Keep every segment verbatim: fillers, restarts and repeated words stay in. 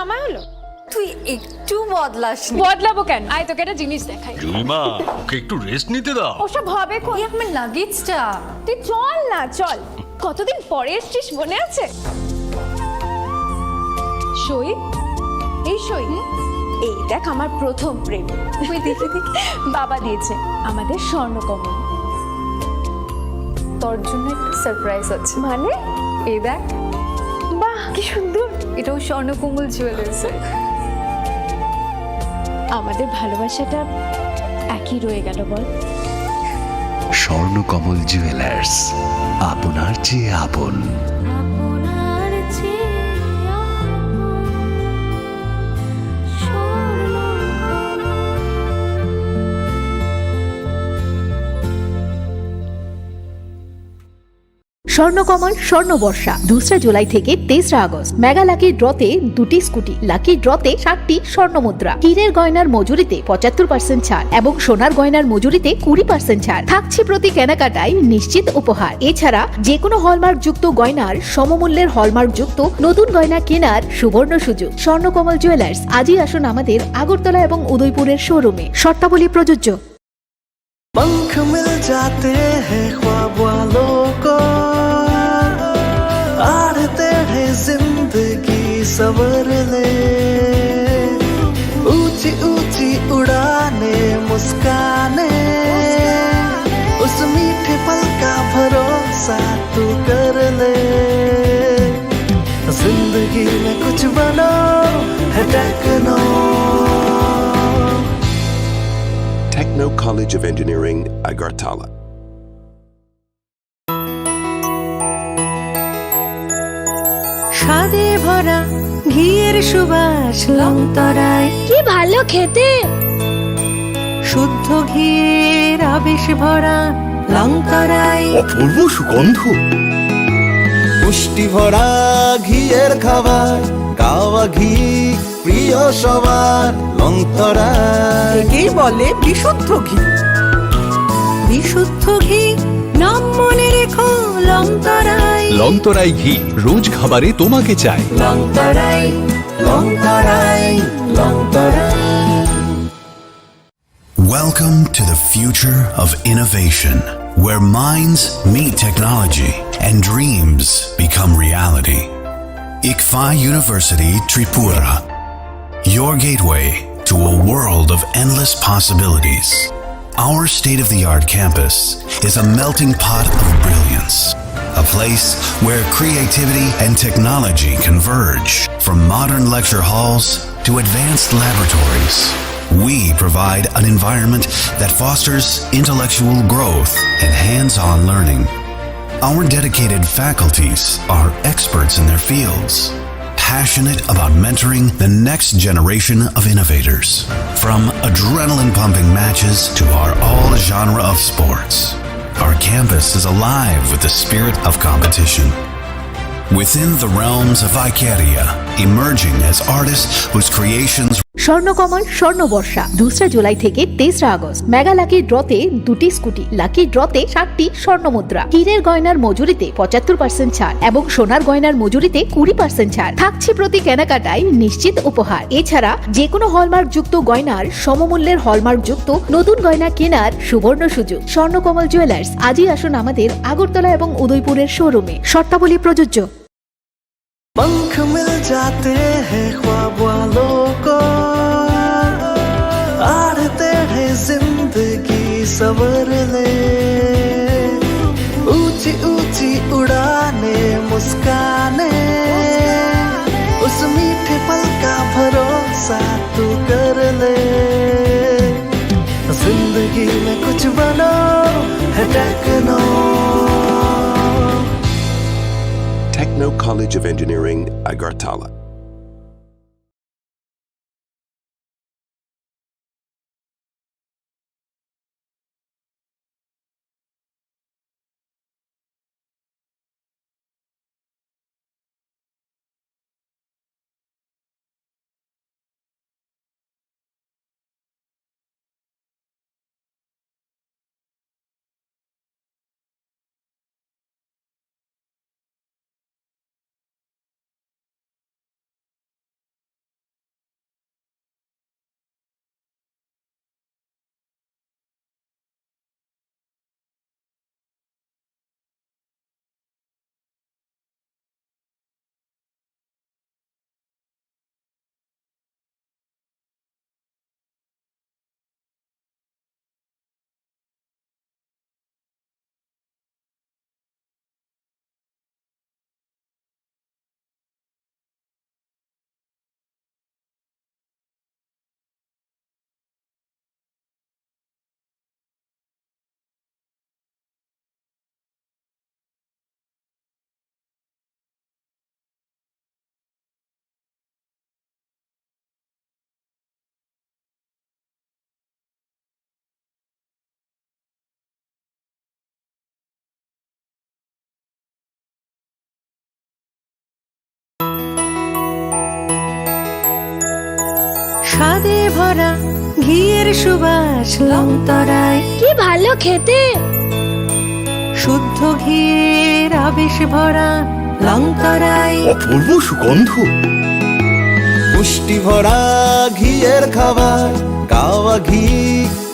আমায় হলো। তুই একটু বদলাসনি। বদলাবো কেন? আয়, তোকে একটা জিনিস দেখাই। জুইমা, ওকে একটু রেস্ট নিতে দাও। ওসব হবে কোন? এই আমার লাগেজটা। তুই চল না, চল। কতদিন পরে এসছিস, মনে আছে? সই, এই সই। এই দেখ, আমার প্রথম প্রেম। তুই দেখে দেখে বাবা দিয়েছে আমাদের স্বর্ণকমল। তোর জন্য একটা সারপ্রাইজ আছে। মানে? এই দেখ। বাহ, কি সুন্দর। এটাও স্বর্ণকমল জুয়েলার্সের। আমাদের ভালোবাসাটা একই রয়ে গেল, বল? স্বর্ণকমল জুয়েলার্স, আপনার চেয়ে আপন। আপনার চেয়ে আপন। স্বর্ণকমল স্বর্ণবর্ষা, দোসরা জুলাই থেকে তেসরা আগস্ট। মেগা লাকি ড্রতে দুটি স্কুটি, লাকি ড্রতে সাতটি স্বর্ণ মুদ্রা, হীরের গয়নার মজুরিতে পঁচাত্তর পার্সেন্ট ছাড় এবং সোনার গয়নার মজুরিতে কুড়ি পার্সেন্ট ছাড় থাকছে। প্রতি কেনাকাটায় নিশ্চিত উপহার। এছাড়া যে কোনো হলমার্কযুক্ত গয়নার সমমূল্যের হলমার্কযুক্ত নতুন গয়না কেনার সুবর্ণ সুযোগ। স্বর্ণকমল জুয়েলার্স, আজই আসুন আমাদের আগরতলা এবং উদয়পুরের শোরুমে। শর্তাবলী প্রযোজ্য। पंख मिल जाते हैं ख्वाब वालों को, आड़े टेढ़े जिंदगी संवर ले। ऊंची ऊंची उड़ाने, मुस्काने, उस मीठे पल का भरोसा तू कर ले। जिंदगी में कुछ बनो है techno. Techno College of Engineering, Agartala. স্বাদে ভরা ঘিয়ের সুবাস লংতরায়। কি ভালো খেতে! শুদ্ধ ঘিয়ের আবেশ ভরা লংতরায়। অপূর্ব সুগন্ধ। পুষ্টি ভরা ঘিয়ের খাবার, গাওয়া ঘি প্রিয় সবার লংতরায়। একেই বলে বিশুদ্ধ ঘি। বিশুদ্ধ ঘি, নাম মনে রেখো লংতরায়। লংতরাই ঘি, রোজ খাবারে তোমাকে চাই। লংতরায়, লংতরায়, Longtharai. Welcome to the future of innovation, where minds meet technology and dreams become reality. ICFAI University Tripura, your gateway to a world of endless possibilities. Our state of the art campus is a melting pot of brilliance, a place where creativity and technology converge. From modern lecture halls to advanced laboratories, we provide an environment that fosters intellectual growth and hands on learning. Our dedicated faculties are experts in their fields, passionate about mentoring the next generation of innovators. From adrenaline pumping matches to our all genre of sports, our campus is alive with the spirit of competition. Within the realms of Icaria, emerging as artists whose creations Swarnakamal স্বর্ণবর্ষা, দোসরা জুলাই থেকে তেসরা August. Mega lucky ড্রতে দুটি scooty, lucky ড্রতে সাতটি স্বর্ণ মুদ্রা, হীরের গয়নার মজুরিতে পঁচাত্তর পার্সেন্ট ছাড় এবং সোনার গয়নার মজুরিতে কুড়ি পার্সেন্ট ছাড় থাকছে। প্রতি কেনাকাটায় নিশ্চিত উপহার। এছাড়া যে কোনো হলমার্কযুক্ত গয়নার সমমূল্যের হলমার্কযুক্ত নতুন গয়না কেনার সুবর্ণ সুযোগ। স্বর্ণকমল জুয়েলার্স, আজই আসুন আমাদের আগরতলা এবং উদয়পুরের শোরুমে। শর্তাবলী প্রযোজ্য। पंख मिल जाते हैं ख्वाब वालों को, आड़े टेढ़े जिंदगी संवर ले। ऊंची ऊंची उड़ाने, मुस्काने, उस मीठे पल का भरोसा तू कर ले। जिंदगी में कुछ बनो है techno. Techno College of Engineering, Agartala. স্বাদে ভরা ঘিয়ের সুবাস লং তরাই। কি ভালো খেতে। শুদ্ধ ঘিয়ের আবেশ ভরা লং তরাই। অপূর্ব সুগন্ধ। পুষ্টি ভরা ঘিয়ের খাবার, গাওয়া ঘি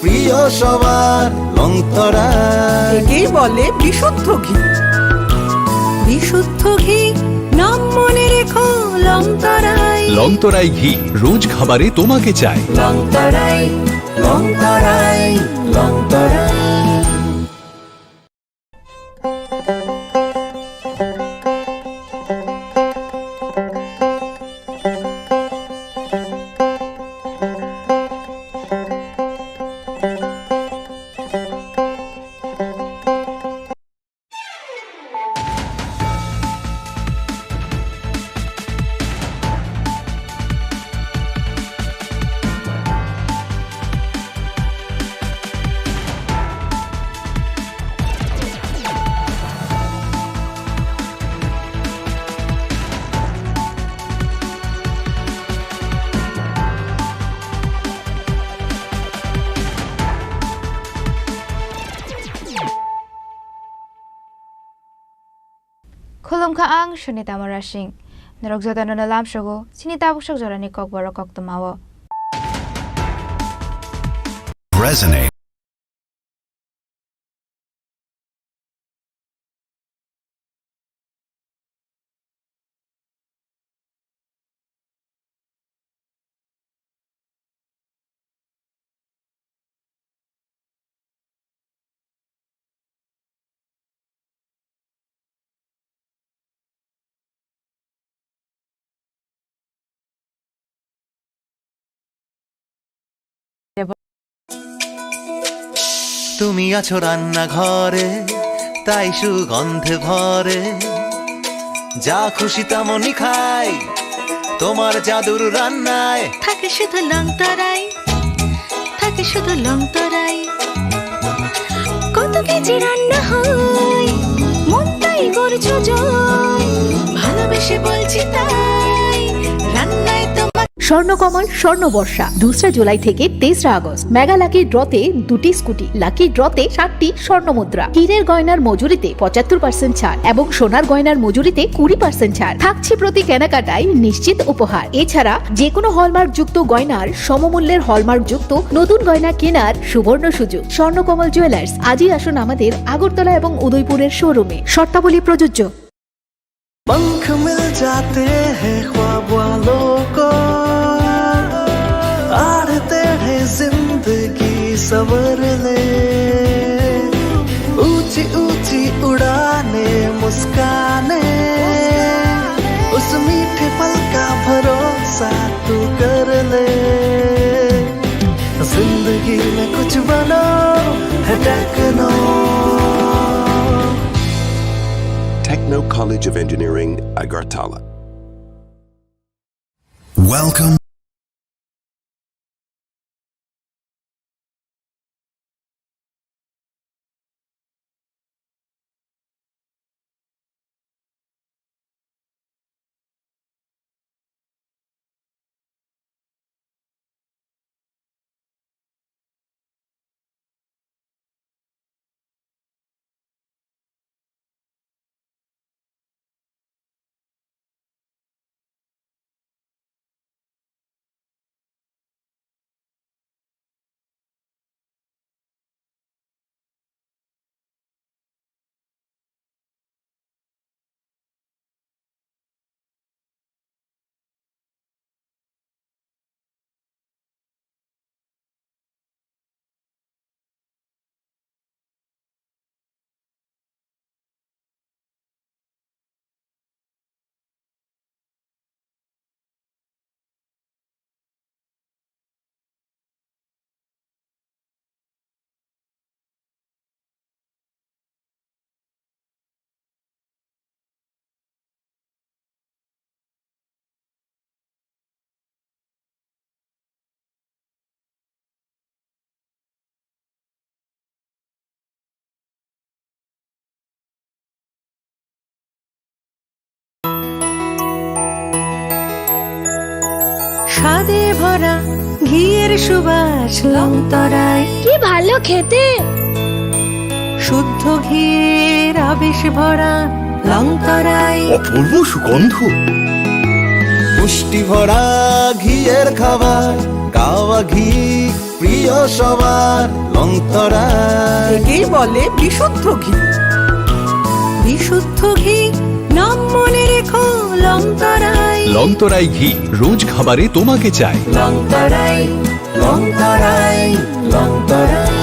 প্রিয় সবার, লং তরাই। একেই বলে বিশুদ্ধ ঘি। বিশুদ্ধ ঘি, নাম মনে রেখো, লং তরাই। লং তরাই ঘি, রোজ খাবারে তোমাকে চাই। লং তরাই, লং তরাই, লং তরাই। Khulumkha ang Sunita Murasing. Norok jotono no lamsogo chini tabuk sok jorani kokborok koktwmao. Resonate. তুমি আছো রান্নাঘরে, তাই সুগন্ধে ভরে। যা খুশি তেমনই খাই, তোমার জাদুর রান্নায়। থাকে শুধু লং তরাই, থাকে শুধু লং তরাই। কত কেজি রান্না হয়, মনটাই করছো জয়। ভালোবেসে বলছি তাই, রান্নায় তোমার স্বর্ণকমল স্বর্ণবর্ষা, দোসরা জুলাই থেকে তেসরা আগস্ট। মেগা লাকি ড্রতে দুটি স্কুটি, লাকি ড্রতে সাতটি স্বর্ণ মুদ্রা, হীরের গয়নার মজুরিতে পঁচাত্তর পার্সেন্ট ছাড় এবং সোনার গয়নার মজুরিতে কুড়ি পার্সেন্ট ছাড়। থাকছে প্রতি কেনাকাটায় নিশ্চিত উপহার। এছাড়া যে কোনো হলমার্কযুক্ত গয়নার সমমূল্যের হলমার্কযুক্ত নতুন গয়না কেনার সুবর্ণ সুযোগ। স্বর্ণকমল জুয়েলার্স, আজই আসুন আমাদের আগরতলা এবং উদয়পুরের শোরুমে। শর্তাবলী প্রযোজ্য। पंख मिल जाते हैं ख्वाब वालों को, आड़े टेढ़े जिंदगी संवर ले। ऊंची ऊंची उड़ाने, मुस्काने, उस मीठे पल का भरोसा तू कर ले। जिंदगी में कुछ बनो है techno. Techno College of Engineering, Agartala. Welcome. স্বাদে ভরা ঘিয়ের সুবাস লংতরাই। কি ভালো খেতে। শুদ্ধ ঘিয়ের আবেশ ভরা লংতরাই। অপূর্ব সুগন্ধ। পুষ্টি ভরা ঘিয়ের খাবার, গাওয়া ঘি প্রিয় সবার, লংতরাই। একেই বলে বিশুদ্ধ ঘি। বিশুদ্ধ ঘি, নাম মনে রেখো, লংতরাই। লংতরাই ঘি রোজ খাবারে তোমাকে চাই। লংতরাই, লংতরাই, লংতরাই।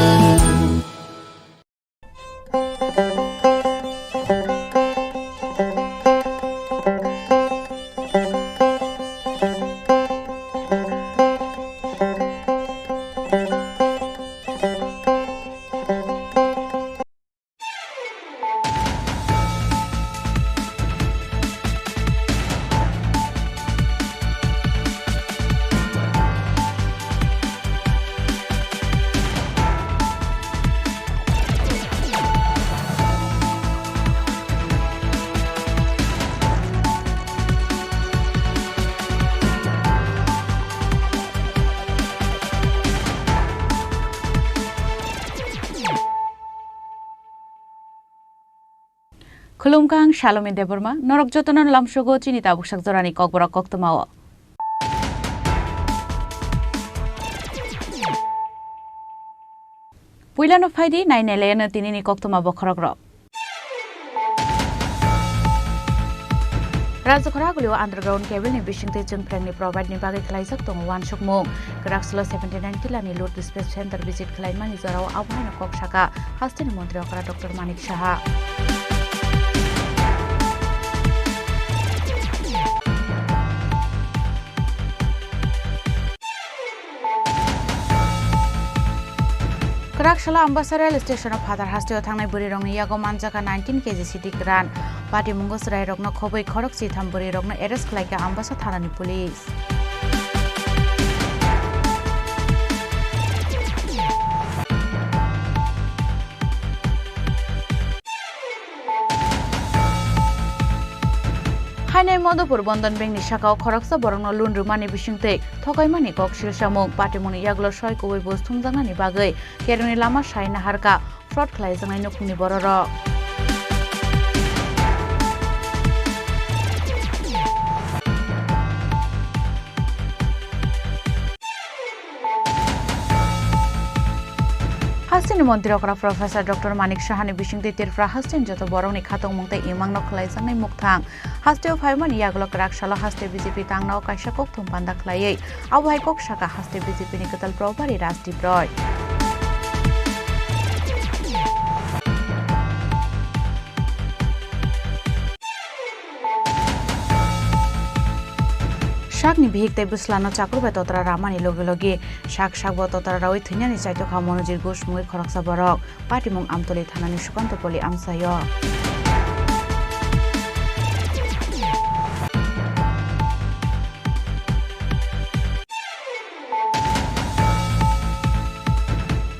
Khulumkha, ang Salomi Debbarma, norok jotono lamsogo chini tabuksak jorani kokborok koktwmao. Puilano phaidi, nainailaino tinini koktwma bokhorokrok. Rajyakhor agulio underground cable ni bisingtwi chwngphrengni provide ni bagwi khlaijak tongo uansukmung. Kwraksalo seventy nine tilani load dispatch center visit khlaimani jorao abo haino kok sakha hasteni montri okra Doctor Manik Saha. Kwraksalo Ambasa rail station o phatar hasteo thangnai bwrwirokni yago manjakha nineteen K G sidi kwran. Patimungo chwrairokno khobwi khorok chitham bwrwirokno arrest khlaikha Ambasa thanani police. Hainai Madhupur Bandhan Bank ni sakao khoroksa borokno loan rwmani bisingtwi thokaimani kok silsamung, patimungni yagulo soi kubui bus thumjaknani bagwi kerongni lama sai naharkha fraud khlaijaknai nukhungni bororok. Hasteni montri okra Professor Doctor Manik Sahani bisingtwi Tripura hasteni joto borokni khatungmung tei imangno khlaijaknai mukthang. Hasteo phaimani yagulo kwraksalo haste B J P tangnao kaisa kokthum panda khlaiwi, abo hai kok sakha haste B J P ni kwtal probari Rajdeep Roy. Sakni bihik tei bwslano chakur bai totra ramani logi logi sak sakbo totra rawi thwinani chaitokha Monojit Ghosh mungwi khoroksa borok. Patimung Amtoli thanani Sukantopoli amchaio.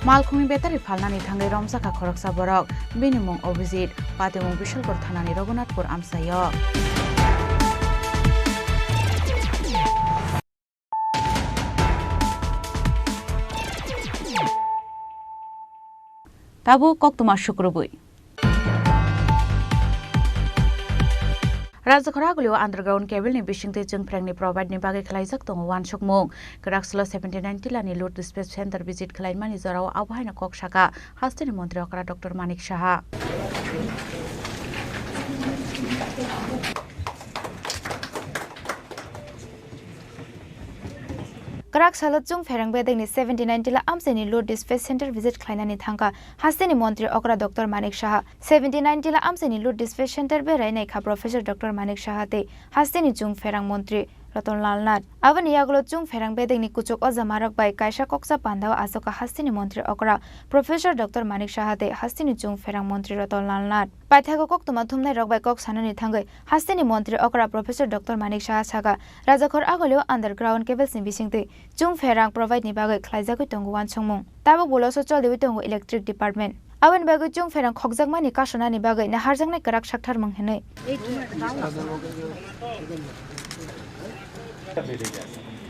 Malkhungni betari phalnani thangwi romjakha khoroksa borok. Bini mung Obhijit, patimung Bishalpur thanani Raghunathpur amchaio. Tabuk koktwma sukrubwi. Rajyakhor agulio underground cable ni bisingtwi chwngphrengni provide ni bagwi khlaijak tongo uansukmung. Kwraksalo seventy nine tilani load dispatch center visit khlaimani jorao abo haino kok sakha hasteni montri okra Doctor Manik Saha. Kwraksalo chwngpherang bedekni seventy nine tila amchaini load dispatch center visit khlainani thangkha hasteni montri okra Doctor Manik Saha. Seventy nine tila amchaini load dispatch center berai naikha Professor Doctor Manik Saha tei hasteni chwngpherang montri Ratan Lal Nath. Aboni yagulo chwngpherang bedekni kuchuk ojamarok bai kaisa koksa pandao achukha hasteni montri okra Professor Doctor Manik Saha tei hasteni chwngpherang montri Ratan Lal Nath. Paithago koktwma thumnairok bai kok sanani thangwi hasteni montri okra Professor Doctor Manik Saha sakha, Rajakhor agulio underground cables ni bisingtwi chwngpherang provide ni bagwi khlaijagwi tongo uansukmung. Tabuk boloso choliwi tongo electric department. Aboni bagwi chwngpherang khokjakmani kasunani bagwi naharjaknai kwrak sakthar mung hinwi.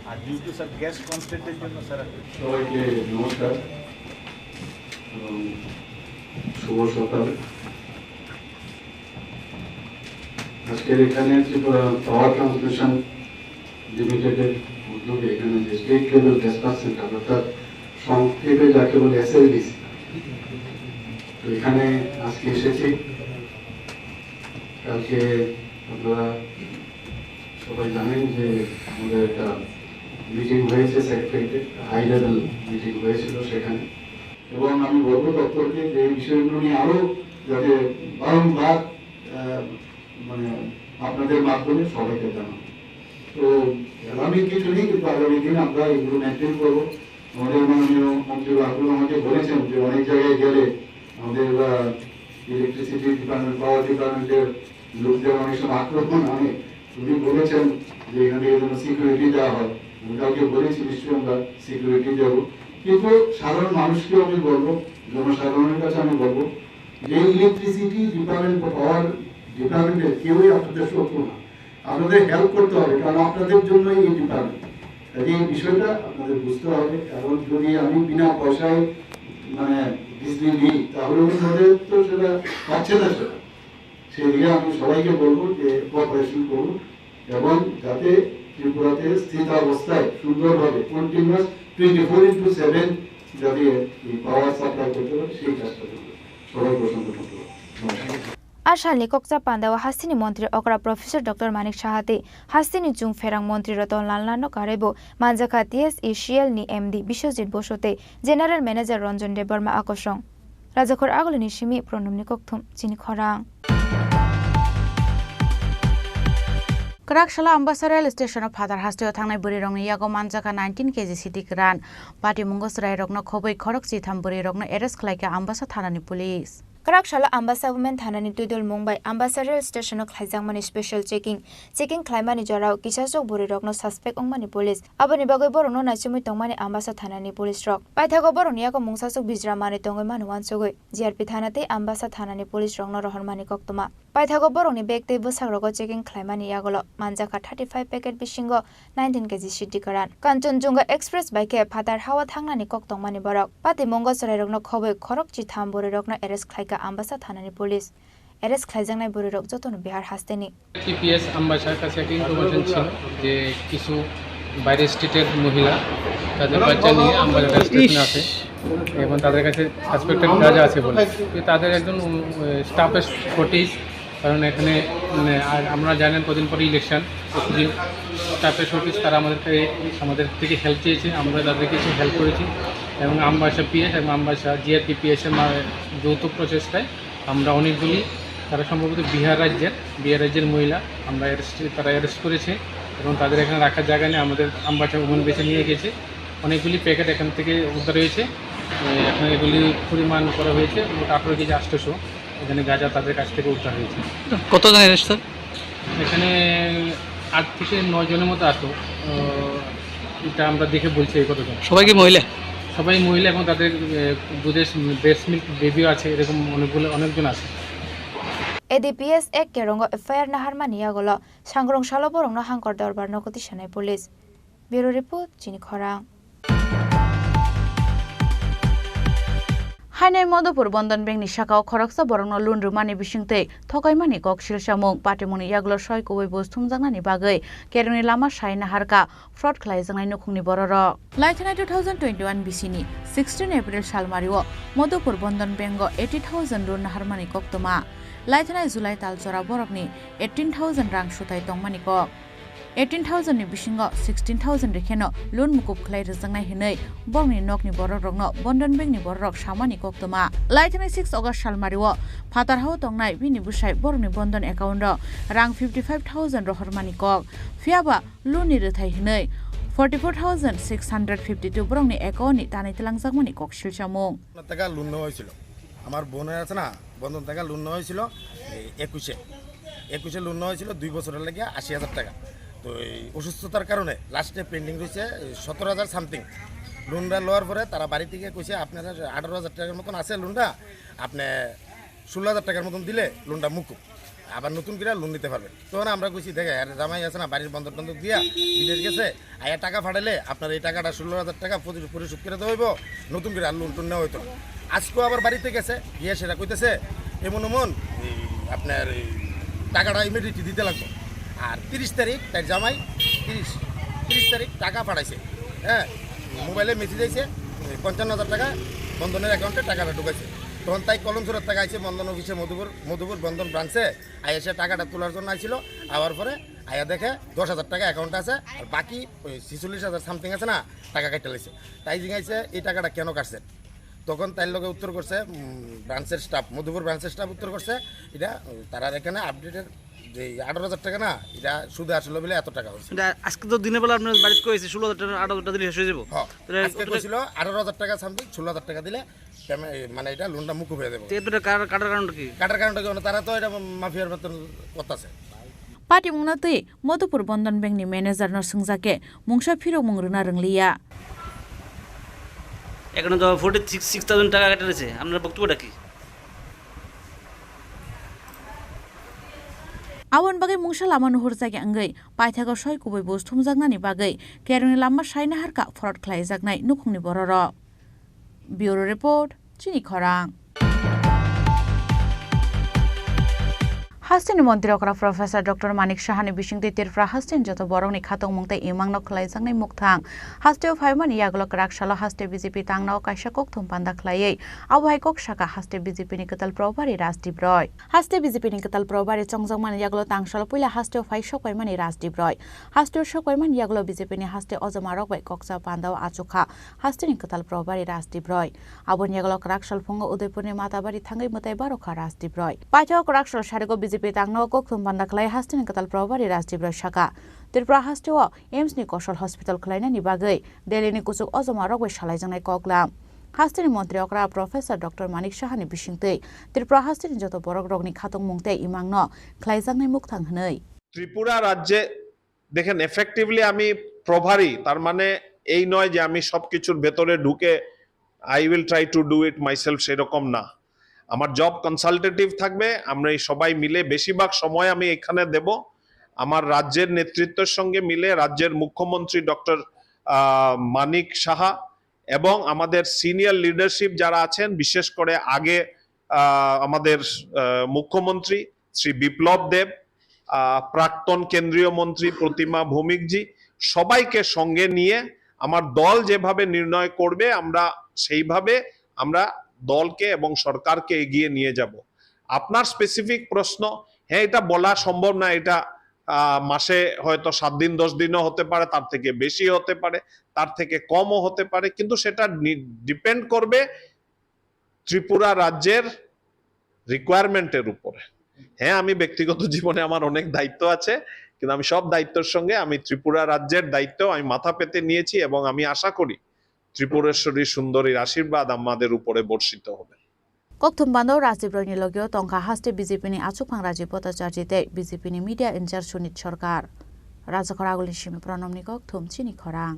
আর due to sir gas কনস্ট্রেন্টের জন্য sir. সবাইকে নমস্কার এবং শুভ সকাল। আজকের এখানে Tripura power transmission লিমিটেডের উদ্যোগে এখানে যে স্টেট লেভেল ডেসপ্যাচ সেন্টার, অর্থাৎ সংক্ষেপে যাকে বলে এসএলডিসি, তো এখানে আজকে এসেছি। কালকে আপনারা সবাই জানেন যে আমাদের একটা মিটিং হয়েছে সেক্রেটারিয়েটে, হাই লেভেল মিটিং হয়েছিল সেখানে। এবং আমি বলবো দপ্তরকে যে এই বিষয়গুলো নিয়ে আরো যাতে বারংবার, আহ, মানে, আপনাদের মাধ্যমে সবাইকে জানাবো। তো অ্যালার্মিং কিছু নেই, কিন্তু আগামী দিন আমরা এগুলো মেনটেন করবো। আমাদের মাননীয় মন্ত্রী বাবু আমাকে বলেছেন যে অনেক জায়গায় গেলে আমাদের, আহ, ইলেকট্রিসিটি ডিপার্টমেন্ট, পাওয়ার ডিপার্টমেন্টের লোকদের অনেক সময় আক্রমণ হয়। উনি বলেছেন যে এখান থেকে যেন সিকিউরিটি দেওয়া হয়। আমি কাউকে বলেছি, নিশ্চয়ই আমরা সিকিউরিটি দেবো। কিন্তু সাধারণ মানুষকেও আমি বলবো, জনসাধারণের কাছে আমি বলবো যে ইলেকট্রিসিটি ডিপার্টমেন্ট বা পাওয়ার ডিপার্টমেন্টের কেউই আপনাদের শত্রু না। আপনাদের হেল্প করতে হবে, কারণ আপনাদের জন্যই এই ডিপার্টমেন্ট। কাজে এই বিষয়টা আপনাদের বুঝতে হবে। কারণ যদি আমি বিনা পয়সায়, মানে, বিজলি নিই, তাহলে অন্যদের তো সেটা পাচ্ছে না সেটা। সেই দিকে আমি সবাইকে বলবো যে কোঅপারেশন করুন এবং যাতে ত্রিপুরাতে স্থিতাবস্থায় সুন্দরভাবে continuous twenty four into seven যাতে এই পাওয়ার সাপ্লাই করতে পারে, সেই চেষ্টা করবে। সবাইকে অসংখ্য ধন্যবাদ। নমস্কার। A salni kokcha pandao hasteni montri okra Professor Doctor Manik Saha tei hasteni chwng pherang montri Ratan Lal Nano karwibo manjakha T S E C L ni M D Biswajit Bosu tei General Manager Ranjan Debbarma akosong. Rajakhor Agulini simi Pranamni kokthum chini khorang. Kwraksala Ambasa rail station-o phatar hasteo thangnai bwrwirokni yago manjakha nineteen K G siti kwran. Patimungo chwrairokno khobwi khorok chitham bwrwirokno arrest khlaikha Ambasa thanani police. Kwraksala Ambasa Women thanani twidulmung bai Ambasa rail station-o khlaijakmani special checking. Checking khlaimani jorao kisasuk bwrwirokno suspect wngmani police. Aboni bagwi borokno naichomwi tongmani Ambasa thanani police rok. Paithago borokni yago mungsasuk bijra manwi tongwi mano uansugwi G R P thana tei Ambasa thanani police rokno rohormani koktwma. Paithago borokni bag tei bwsakrokno checking khlaimani yagulo manjakha thirty five packet bisingo nineteen K G siti kwran. Kanchanjunga Express bai khe phatar hao thangnani kok tongmani borok. Patimungo chwrairokno khobwi khorok chitham bwrwirokno arrest khlaikha Ambasa thanani police. Arrest khlaijaknai bwrwirok jotono Bihar hasteni. TPS Ambassa কাছে একটা ইনফরমেশন ছিল যে কিছু বাইরের স্টেটের মহিলা তাদের বাচ্চা নিয়ে আমবাসা রেল স্টেশনে আসে এবং তাদের কাছে সাসপেক্টেড গাঁজা আছে বলে। তো তাদের একজন, উম, স্টাফের শর্টেজ, কারণ এখানে, মানে, আর আমরা জানেন কদিন পরে ইলেকশন, তো কিছু স্টাফের শর্টেজ, তারা আমাদেরকে, আমাদের থেকে হেল্প চেয়েছে, আমরা তাদেরকে কিছু হেল্প করেছি এবং আমবাসা পিএস এবং আমবাসা জিআরপি পিএস এর মা-, যৌথ প্রচেষ্টায় আমরা অনেকগুলি, তারা সম্ভবত বিহার রাজ্যের, বিহার রাজ্যের মহিলা আমরা অ্যারেস্ট, তারা অ্যারেস্ট করেছে এবং তাদের এখানে রাখার জায়গা নেই। আমাদের আমবাসা উমেন বেসে নিয়ে গেছে, অনেকগুলি প্যাকেট এখান থেকে উদ্ধার হয়েছে। এ, এখন এগুলি পরিমাণ করা হয়েছে মোট আঠারো কেজি আটশোশো এখানে গাঁজা তাদের কাছ থেকে উদ্ধার হয়েছে। কতজন অ্যারেস্ট, স্যার? এখানে আট থেকে নয় জনের মতো আসো। আহ, এটা আমরা দেখে বলছি এই কতজন। সবাই কি মহিলা? সবাই মহিলা এবং তাদের, আহ, দুধের ব্রেস্ট মিল্ক বেবিও আছে, এরকম অনেকগুলো, অনেকজন আছে। A D P S ek kerongo F I R naharmani yagulo sangrong salo borokno hangkor dorbar nogo tisanai police. Bureau report, chini khorang. Hainai Madhupur Bandhan Bank ni sakao khoroksa borokno loan rwmani bisingtwi thokaimani kok silsamung, patimungni yagulo soi kubui buj thumjaknani bagwi kerongni lama sai naharkha fraud khlaijaknai nukhungni bororok. Laithanai two thousand twenty-one bisini sixteen April salmario Madhupur Bandhan Bank o eighty thousand loan naharmani koktwma. Laithanai July talchora borokni eighteen thousand rang sutai tongmani kok. Eighteen thousand ni bisingo sixteen thousand ri kheno loan mukup khlai rwjaknai hinwi borokni nokni borokrokno Bandhan Bank ni bororok samani koktwma. Laithanai six August salmario phatar hao tongnai bini bwsai borokni Bandhan account o rang fifty five thousand rohormani kok. Phiyaba loan ni rwthai hinwi forty four thousand six hundred fifty two borokni account ni tanwi twlangjakmani kok silsamung. টাকা লোন নেওয়া হয়েছিল। আমার বোনের আছে না, বন্ধন থেকে লোন নেওয়া হয়েছিল, এই একুশে, একুশে লোন নেওয়া হয়েছিল দুই বছরের লেগে আশি হাজার টাকা। তো এই অসুস্থতার কারণে লাস্টে পেন্ডিং রয়েছে সতেরো হাজার সামথিং। লোনটা লওয়ার পরে তারা বাড়ি থেকে কইছে, "আপনারা আঠারো হাজার টাকার মতন আছে লোনটা, আপনি ষোলো হাজার টাকার মতন দিলে লোনটা মুকুব।" আবার নতুন করে লোন নিতে পারবেন। তখন আমরা কইছি, দেখে, আরে জামাই আছে না, বাড়ির বন্ধক টন্ধক দিয়া বিদেশ গেছে, আয়া টাকা ফাটাইলে আপনার এই টাকাটা ষোলো হাজার টাকা পরি-, পরিশোধ করে দেওয়া হইব, নতুন করে আর লোন টোন নেওয়া হইতো না। আজকেও আবার বাড়িতে গেছে, গিয়ে সেটা কইতেছে, এমন এমন এই আপনার এই টাকাটা ইমিডিয়েটলি দিতে লাগবে। আর তিরিশ তারিখ তাই জামাই, তিরিশ তিরিশ তারিখ টাকা ফাটাইছে, হ্যাঁ, মোবাইলে মেসেজ আইছে, পঞ্চান্ন হাজার টাকা বন্ধনের অ্যাকাউন্টে টাকাটা ঢুকাইছে। তখন তাই কলমছড়ার টাকা আইছে বন্ধন অফিসে, মধুপুর মধুপুর বন্ধন ব্রাঞ্চে আইয়া সে টাকাটা তোলার জন্য আইছিল। আওয়ার পরে আইয়া দেখে দশ হাজার টাকা অ্যাকাউন্টে আছে, আর বাকি ওই ছেচল্লিশ হাজার সামথিং আছে না, টাকা কেটে লাইছে। তাই জিজ্ঞাসা, এই টাকাটা কেন কাটছেন? তখন তাইর লগে উত্তর করছে, উম, ব্রাঞ্চের স্টাফ, মধুপুর ব্রাঞ্চের স্টাফ উত্তর করছে, এটা, উম, তারার এখানে আপডেটের যে আঠারো হাজার টাকা না, এটা সুদে আসলে বলে এত টাকা হয়েছে। এটা আজকে তো দিনের বেলা আপনার বাড়িতে কইছে ষোলো হাজার টাকা, আঠারো হাজার টাকা দিলে শেষ হয়ে যাবো। হ্যাঁ, তাহলে আজকে কত টাকা? কইছিল আঠারো হাজার টাকা সামথিং, ষোলো হাজার টাকা দিলে পেমে-, মানে এটা লোনটা মুকুব হয়ে যাবে। তো এত টাকা কাটার কারণটা কি? কাটার কারণটা কি? মানে তারা তো এটা মাফিয়ার মতন করতেছে। Patimungno twi Madhupur Bandhan Bank ni manager no swngjak khe mungsa phirokmung rwna rwngliya. এখানে তো ফোর্টি সিক্স থাউজেন্ড টাকা কেটে নিয়েছে, আপনার বক্তব্যটা কি? Aboni bagwi mungsa lama nuhurjakya wngwi paithago soi kubui buj thumjaknani bagwi kerongni lama sai naharkha phorot khlaijaknai nukhungni bororok. Bureau Report, Chini Khorang. Hasteni montri okra Professor Doctor Manik Sahani bisingtwi Tripura hasteni joto borokni khatungmung tei imangno khlaijaknai mukthang. Hasteo phaimani yagulo kwrak salo haste B J P tangnao kaisa kokthum panda khlaiwi abo hai kok saka haste B J P ni kwtal probari Rajdeep Roy. Haste B J P ni kwtal probari chongjakmani yagulo tangsalo puila hasteo phai sokpaimani Rajdeep Roy. Hasteo sokpaimani yagulo B J P ni haste ojomarok bai kokcha pandao achukha. Hasteni kwtal probari Rajdeep Roy. Aboni yagulo kwrak salphungo Udaipurni Matabari thangwi mwtai barokha Rajdeep Roy. Paithak kwrak sal sarigo B J P tangno kokthum panda khlai hasteni kwtal probari Rajdeep Roy saka, Tripura hasteo AIIMS ni kosol hospital khlainani bagwi Delhi ni kuchuk ojoma rok bai salaijaknai koklam. Hasteni montri okra Professor Doctor Manik Sahani bisingtwi Tripura hasteni joto borok rokni khatungmung tei imangno khlaijaknai mukthang hwnwi. Tripura রাজ্যে দেখেন, এফেক্টিভলি আমি প্রভারী, তার মানে এই নয় যে আমি সব কিছুর ভেতরে ঢুকে I will try to do it myself, সেরকম না। আমার জব কনসালটেটিভ থাকবে। আমরা এই সবাই মিলে বেশিরভাগ সময় আমি এখানে দেব। আমার রাজ্যের নেতৃত্বের সঙ্গে মিলে রাজ্যের মুখ্যমন্ত্রী ডক্টর মানিক সাহা এবং আমাদের সিনিয়র লিডারশিপ যারা আছেন, বিশেষ করে আগে আহ, আমাদের আহ, মুখ্যমন্ত্রী শ্রী বিপ্লব দেব, আহ, প্রাক্তন কেন্দ্রীয় মন্ত্রী প্রতিমা ভৌমিকজি, সবাইকে সঙ্গে নিয়ে আমার দল যেভাবে নির্ণয় করবে, আমরা সেইভাবে আমরা দলকে এবং সরকারকে এগিয়ে নিয়ে যাব। আপনার স্পেসিফিক প্রশ্ন, হ্যাঁ, এটা বলা সম্ভব না, এটা আহ, মাসে হয়তো সাত দিন, দশ দিনও হতে পারে, তার থেকে বেশি হতে পারে, তার থেকে কমও হতে পারে, কিন্তু সেটা ডিপেন্ড করবে ত্রিপুরা রাজ্যের রিকোয়ারমেন্টের উপরে। হ্যাঁ, আমি ব্যক্তিগত জীবনে আমার অনেক দায়িত্ব আছে, কিন্তু আমি সব দায়িত্বের সঙ্গে আমি ত্রিপুরা রাজ্যের দায়িত্ব আমি মাথা পেতে নিয়েছি এবং আমি আশা করি ত্রিপুরেশ্বরী সুন্দরীর আশীর্বাদ আমাদের উপরে বর্ষিত হবে। Kokthum bandao Rajdeep Roy ni logio tongkha haste B J P ni achukphang Rajiv Bhattacharjee tei B J P ni media in-charge Sunit Sarkar. Rajakhor agulni simi Pronomni kokthum chini khorang.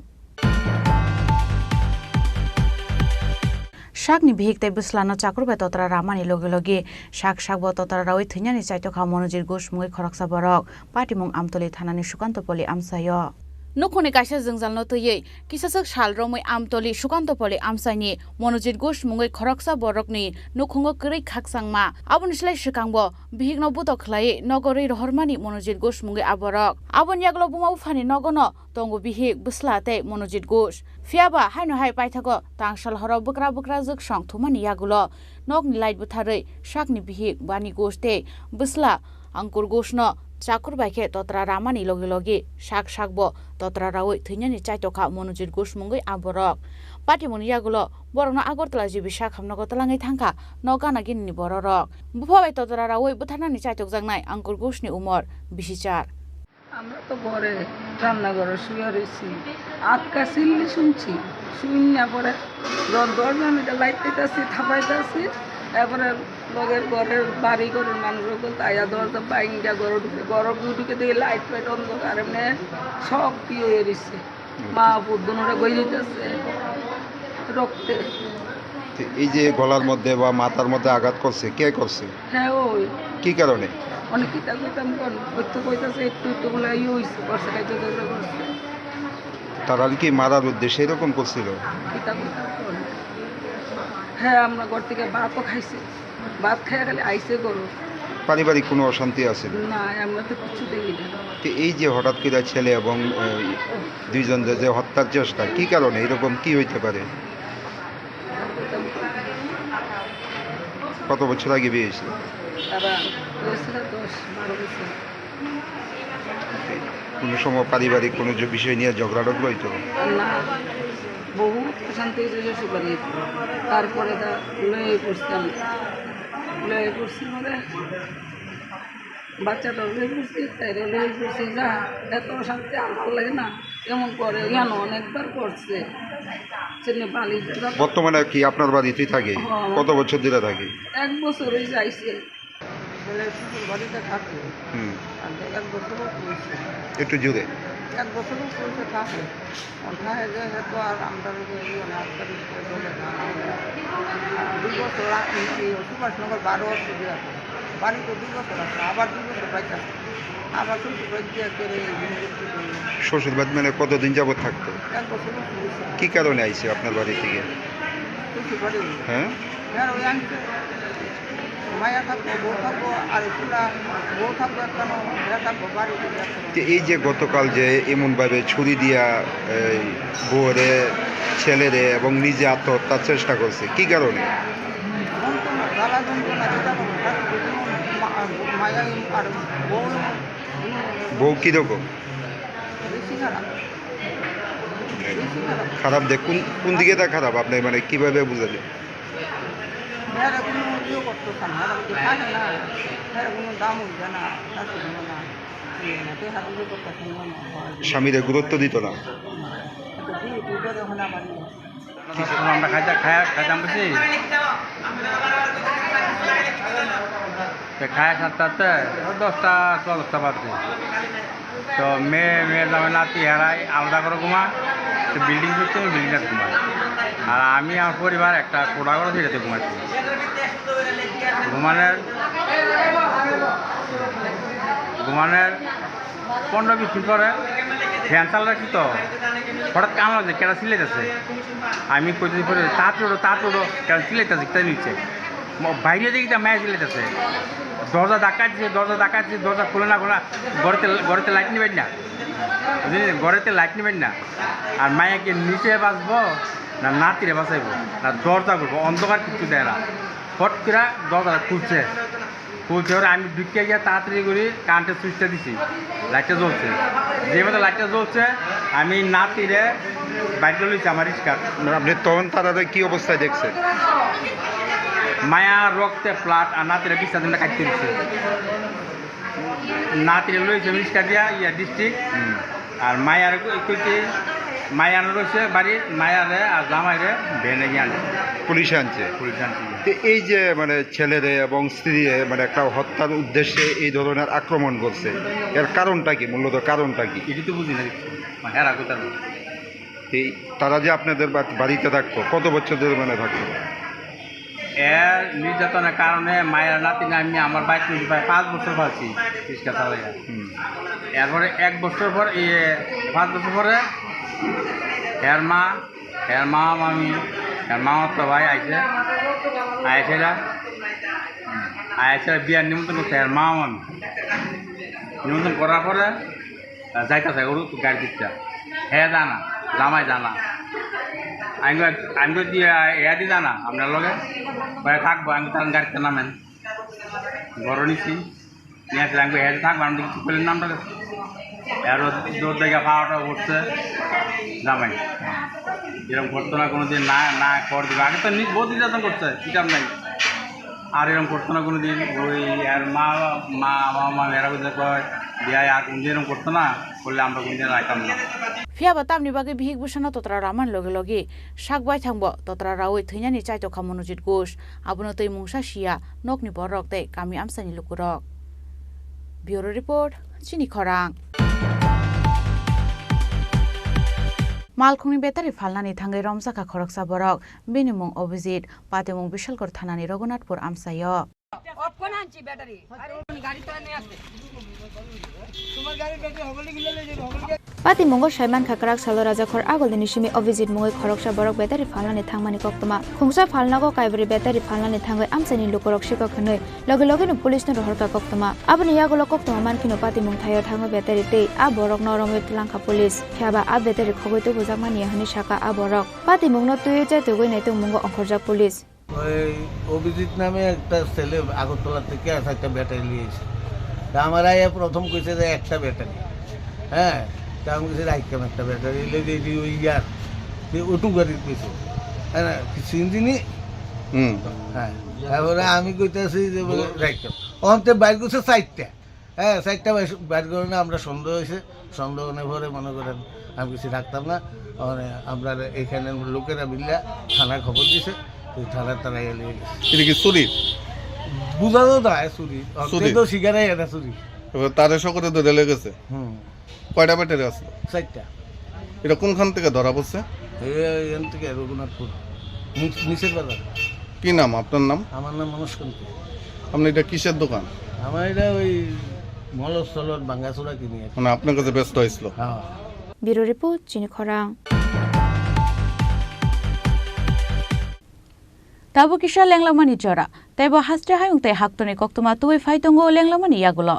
Sakni bihik tei bwslano chakur bai totra ramani logi logi sak sakbo totra raui thwinani chaitokha Monojit Ghosh mungwi khoroksa borok. Patimung Amtoli thanani Sukantopoli amchaio. Nukhungni kaisa jwngjalno twiwi kisaswk sal romwi Amtoli Sukantopoli amchaini Monojit Ghosh mungwi khoroksa borokni nukhungo kwrwi khakchangma. Aboni slai swkangbo bihikno butok khlaiwi nogo rwi rohormani Monojit Ghosh mungwi aborok. Aboni yagulo buma buphani nogono tongo bihik, bwsla tei Monojit Ghosh. Phiyaba haino hai paithago tangsal horo bwkra bwkra jwksong thumani yagulo nokni light bwtharwi sakni bihik Bani Ghosh tei bwsla Ankur Ghoshno chakur bai khe totra ramani logi logi sak sakbo totra raui thwinani chaitokha Monojit Ghosh mungwi aborok. Patimungni yagulo borokno Agartala G B sak hamnogo twlangwi thangkha nok gana ginini bororok. Bupha bai totra raui bwtharnani chaitokjaknai Ankur Ghoshni umor bisi char. আমরা তো ঘরে রান্নাঘরে শুয়ে রয়েছি, আটকা চিল্লি শুনছি, শুনি না পরে দর দরজা আমি তো লাইট দিতেছি, থাপাইতেছি, এরপরে লগের ঘরের বাড়ি ঘরের মানুষ বলতে আয়া দরজা বাইঙ্গা ঘরে ঢুকে, ঘরে ঢুকে দিয়ে লাইট ফাইট অন্ধকার, এমনি সব ইয়ে হয়ে রয়েছে। মা পুত দুনোরে গই দিতেছে রক্তে। এই যে গলার মধ্যে বা মাথার মধ্যে আঘাত করছে, কে করছে? হ্যাঁ, ওই। কি কারণে? অনেক কিতা কইতাম কোন? ওই তো কইতাছে একটু একটু বলে ইয়ে হইছে, করছে, খাইতে ঝগড়া করছে। তারা কি মারার উদ্দেশ্যে এরকম করছিল? কিতা কইতাম কোন? হ্যাঁ, আমরা ঘর থেকে ভাতও খাইছে। ভাত খাইয়া খালি আইছে ঘরো। পারিবারিক কোনো অশান্তি আছে? না, আমরা তো কিচ্ছু দেখি না। তো এই যে হঠাৎ করে ছেলে এবং, এ, দুইজন যে, যে হত্যার চেষ্টা, কি কারণে এরকম কি হইতে পারে? কত বছর আগে বিয়ে হয়েছিল? তারা হয়েছিল দশ বারো বছর। কোনো সময় পারিবারিক কোনো যে বিষয় নিয়ে ঝগড়া টগড়া হইতো? না, বহুত অশান্তি হয়েছে শ্বশুর বাড়ি। তারপরে তা লয়ে করছিলাম, লয়ে করছি বলে বাচ্চাটা লয়ে করছি, তাই লয়ে করছি, যা এত অশান্তি আমার লাগে না। এমন করে ইয়ানো অনেকবার করছে। সেদিন বালি বর্তমানে কি আপনার বাড়িতেই থাকে? হ্যাঁ। কত বছর ধরে থাকে? এক বছরই যাইছে। ছেলে শ্বশুর বাড়িতে থাকে। হুম। আর এক বছরও চলছে। একটু জোরে। এক বছরও চলছে থাকে। ওখানে যে হয়তো আর আমরা ওই যে ইয়ে না, আজকাল স্কুলে চলে না। দুই বছর আ-, এই, এই সুভাষনগর বারো বছর দিয়ে আছে। বাড়িতে দুই বছর আছে, আবার দুই বছর বাইরে আছে। আবার শ্বশুর বাড়ি দিয়ে করে এই জিনিস করতে করতে শ্বশুর বাড়ি মানে কতদিন যাবত থাকতো? এক বছরও চলছে। কি কারণে আইছে আপনার বাড়ি থেকে? শ্বশুর বাড়ি। হ্যাঁ? হ্যাঁ, ওই আনছে। মায়া থাকবো, বউ থাকবো, আর এগুলা বউ থাকবো একটা না, মেয়ে থাকবো, বাড়ি থেকে একটা না। তো এই যে গতকাল যে এমনভাবে ছুরি দিয়া এই বউরে, ছেলেরে এবং নিজে আত্মহত্যার চেষ্টা করছে, কি কারণে? যন্ত্রণা, জ্বালা যন্ত্রণা, যেটা বলো, শাশুড়ি কোনো মা-, মায়া আর বউ কোনো বউ কিরকম? বেশি খারাপ। বেশি খারাপ। খারাপ দেখ, কোন, কোন দিকে তা খারাপ? আপনি মানে কিভাবে বুঝালেন? এরা কোনো ইয়ে করতো না, এরা তো থাকে না, এরা কোনো দাম হইবে না, শাশুড়ি না, ইয়ে না, তো হাতে ইয়ে করতো না, হয়। স্বামীরে গুরুত্ব দিত না। তো কি, তুই তো যখন আমার ইয়ে। আমরা খাইতে, খাইয়া, খাইতাম বুঝছি। তো খাইয়া সাতটা, আটটা, ও দশটা, সোয়া দশটা বাজে। তো মেয়ে, মেয়ে জামাই নাতি হেরাই আলাদা করে ঘুমা। তো বিল্ডিং করছে, আমি বিল্ডিং ঘুমাই। আর আমি আমার পরিবার একটা কোঠা করে সেটাতে ঘুমাচ্ছি। ঘুমানোর, ঘুমানোর পনেরো বিশ মিনিট পরে ফ্যান চালু রাখছি তো, হঠাৎ কান লাগছে, কেটা চিল্লাইতেছে। আমি কইতে পরে, "তাড়াতাড়ি উঠো, তাড়াতাড়ি উঠো, কেটা চিল্লাইতেছে, কিতা নিচ্ছে?" ম-, বাইরে দেখি তা মায়া চিল্লাইতেছে। দরজা ধাক্কা দিছে, দরজা ধাক্কা দিছে, দরজা খুলে না খোলা, ঘরেতে, ঘরেতে লাইট নিবেন না। বুঝলি? ঘরেতে লাইট নিবেন না। আর মায়া কি নিচে বাঁচবো, না নাতিরে বাঁচাইবো, না দরজা খুলবো, অন্ধকার কিচ্ছু দেয় না। ফট করে দরজা খুলছে। খুলছে ওরা, আমি ঢুকে গিয়ে তাড়াতাড়ি করে কারেন্টের সুইচটা দিছি, লাইটটা জ্বলছে। যে মতো লাইটটা জ্বলছে, আমি নাতিরে বাইরে লইছি আমার রিক্সা। মানে আপনি তখন তারারে কি অবস্থায় দেখছেন? মায়া রক্তে ফ্ল্যাট আর নাতিরে বিছনা দিয়ে কাটতে দিচ্ছে। নাতিরে লইছে রিক্সা দিয়া, ইয়া ডিস্ট্রিক্ট। হুম। আর মায়ার কই-, কইছে, মায়া রয়েছে বাড়ি, মায়ারে আর জামাইরে ভ্যানে গিয়ে আনছে। পুলিশে আনছে? পুলিশে আনছে। তো এই যে মানে ছেলেরে এবং স্ত্রীরে মানে একটা হত্যার উদ্দেশ্যে এই ধরনের আক্রমণ করছে, এর কারণটা কি? মূলত কারণটা কি? এটা তো বুঝি না কিছু। মানে এরা কোথায়? এই তারা যে আপনাদের বা-, বাড়িতে থাকতো, কত বছর ধরে মানে থাকতো? এর নির্যাতনের কারণে মায়ের নাতিনে আমি আমার বাড়িতে নিয়ে প্রায় পাঁচ বছর পালছি, রিক্সা চালাইয়া। হুম। এরপরে এক বছর পর, ইয়ে, পাঁচ বছর পরে এর মা, এর মা মামি, এর মামাতো ভাই আইছে, আইসে না, আইসে বিয়ার নিমন্ত্রণ করছে এর মা মামি। নিমন্ত্রণ করার পরে আর যাইতা চাই, ওর তো গাড়ি দিতে। হে জানা, জামাই জানা। আমি কই, আমি কই, "দিয়া, এ দি জানা, আপনার লগে?" কয়ে, "থাকবো, আমি তার গাড়িতে নামেন।" ঘরে নিছি, নিয়ে আসলে আমি কই, "হে থাকবো, আমি তো কিছু করলেন না আমরা।" আর ও দৌড় দেখে পাওয়াটা উঠছে, জামাই। এরকম করতো না কোনোদিন, না, না, কর দিবে। আগে তো নি-, বহুত নির্যাতন করছে, হিসাব নাই। আর এরকম করতো না কোনোদিন। ওই আর মা, মা, মা, মা, এরা বুঝতে কয়, "বিয়াই আর কোনদিন এরকম করতো না, করলে আমরা কোনদিন রাখতাম না।" Phiya ba tamni bagwi bihik bwsano totra ramani logi logi sak baithang bo totra raui thwinani chaito kha Monojit Ghosh. Abono twi mungsa siya nokni borok tei kami amchaini lukurok. Bureau Report, Chini Khorang. Malkhungni battery phalnani thangwi romjakha khoroksa borok. Bini mung Obijit, patimung Bishalgarh thanani Raghunathpur amchaio. Patimungo saimankha kwrak salo Rajakhor Agulini simi Obijit mungwi khoroksa borok battery phalnani thangmani koktwma. Khungsa phalnago kaibrwi battery phalnani thangwi amchaini lukurok sikok hwnwi logi logino police no rohorkha koktwma. Aboni yagulo koktwma mankhino patimung thaio thangwi battery tei a borokno romwi twlangkha police. Phiyaba a battery khogwi tubujakmani hwnwi sakha a borok. Patimungno twiwi chaitugwi naitungmungo ongkhorjak police. ওই অভিজিৎ নামে একটা ছেলে আগরতলা থেকে আছে, একটা ব্যাটারি নিয়ে এসে। তা আমার আইয়া প্রথম কইছে যে একটা ব্যাটারি, হ্যাঁ, তা আমি কইছি রাখতাম একটা ব্যাটারি, এলে যে এটি ওই ইয়ার, যে অটো গাড়ির কইছে, হ্যাঁ, সিএনজি নি, হুম। হ্যাঁ, তারপরে আমি কইতেছি যে বলে রাখতাম, ওখান থেকে বাইর করছে চারটা। হ্যাঁ, চারটা বাইশ, বাইর করে না, আমরা সন্দেহ হয়েছে, সন্দেহ হওয়ার পরে মনে করেন আমি কিছু রাখতাম না, মানে আমরা এখানে লোকেরা মিললে থানায় খবর দিছে, ওই থানার তারা এলে গেছে। এটা কি চুরি? বুঝা তো যায় চুরি, চুরি। অন্তত শিকারে এটা চুরি। এবার তারে সকলে ধরে লেগেছে। হুম। কয়টা ব্যাটারি আছে? চারটা। এটা কোনখান থেকে ধরা পড়ছে? এ-, এখান থেকে রঘুনাথপুর, নিচ-, নিচের বাজার। কি নাম আপনার নাম? আমার নাম মনোজ কান্তি। আপনি এটা কিসের দোকান? আমার এটা ওই মলর সলর ভাঙ্গাচুরা কিনি আর কি। মানে আপনার কাছে বেচতে হয়েছিল? হ্যাঁ। Bureau Report, Chini Khorang. Tabuk kisa lenglamani jora. Teibo haste hayung tei haktorni koktwma tubui phai tongo lenglamani yagulo.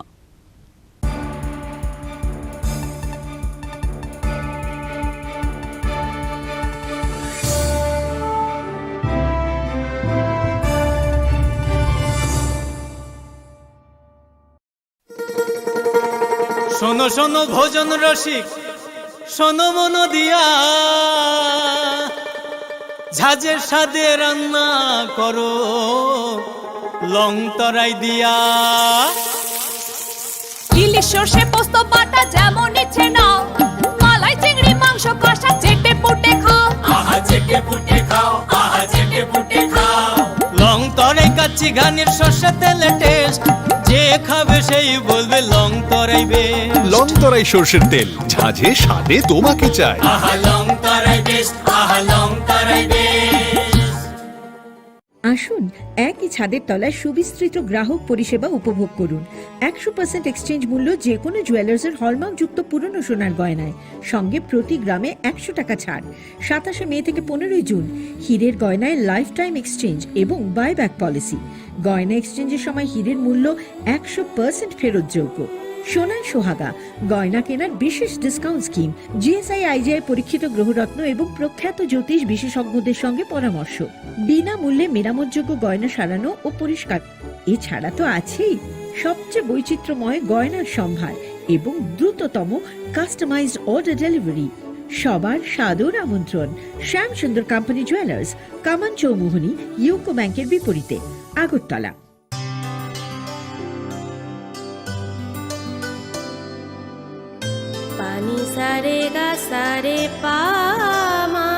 শোনো শোনো ভোজন রসিক, শোনো মন দিয়া, ঝাঁঝের স্বাদে রান্না করো লং তরাই দিয়া। ইলিশ সর্ষে পোস্ত বাটা যেমন ইচ্ছে নাও, মালাই চিংড়ি মাংস কষা চেটে পুটে খাও। আহা চেটে পুটে খাও, আহা চেটে পুটে খাও। লং তরাই কাচ্চি ঘানির সর্ষে তেলে টেস্ট, যে খাবে সেই বলবে লং তরাই বেস্ট। লং তরাই সর্ষের তেল, ঝাঁঝে স্বাদে তোমাকে চাই। আহা লং তরাই বেস্ট, আহা লং তরাই বেস্ট। আসুন, একই ছাদের তলায় সুবিস্তৃত গ্রাহক পরিষেবা উপভোগ করুন। একশো পার্সেন্ট এক্সচেঞ্জ মূল্য যে কোনো জুয়েলার্সের হলমার্কযুক্ত পুরনো সোনার গয়নায়, সঙ্গে প্রতি গ্রামে একশো টাকা ছাড়। সাতাশে মে থেকে পনেরোই জুন হীরের গয়নায় লাইফ টাইম এক্সচেঞ্জ এবং বাইব্যাক পলিসি। গয়না এক্সচেঞ্জের সময় হীরের মূল্য একশো পার্সেন্ট ফেরতযোগ্য। সোনায় সোহাগা, গয়না কেনার বিশেষ ডিসকাউন্ট স্কিম, জিএসআই আইজিআই পরীক্ষিত গ্রহরত্ন এবং প্রখ্যাত জ্যোতিষ বিশেষজ্ঞদের সঙ্গে পরামর্শ। বিনামূল্যে মেরামতযোগ্য গয়না সারানো ও পরিষ্কার। এছাড়া তো আছেই সবচেয়ে বৈচিত্র্যময় গয়নার সম্ভার এবং দ্রুততম কাস্টমাইজড অর্ডার ডেলিভারি। সবার সাদর আমন্ত্রণ শ্যামসুন্দর কোম্পানি জুয়েলার্স, কামান চৌমুহনী, ইউকো ব্যাংকের বিপরীতে, Agartala. Pani sare ga sare pa ma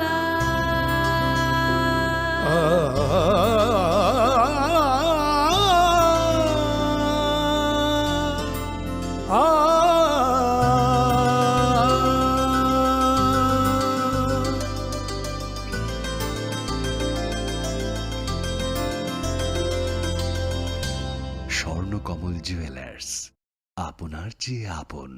ga. Swarnakamal jewellers, আপনার চেয়ে আপন।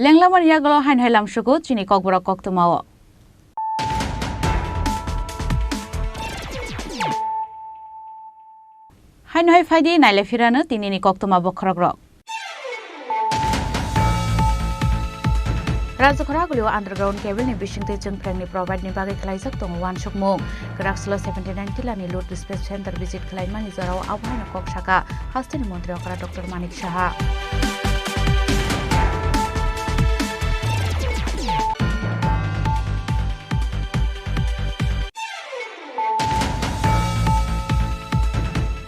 Lenglamani yagulo haino hai lamsugo chini kokborok koktwmao. Haino hai phaidi naile phirano tinini koktwma bokhorokrok. Rajakhor Agulio underground cable ni bisingtwi chwngphrengni provide ni bagwi khlaijak tongo uansukmung. Kwraksalo seventy nine tila ni load dispatch center visit khlaimani jorao abo haino kok saka hasteni montri okra Doctor Manik Saha.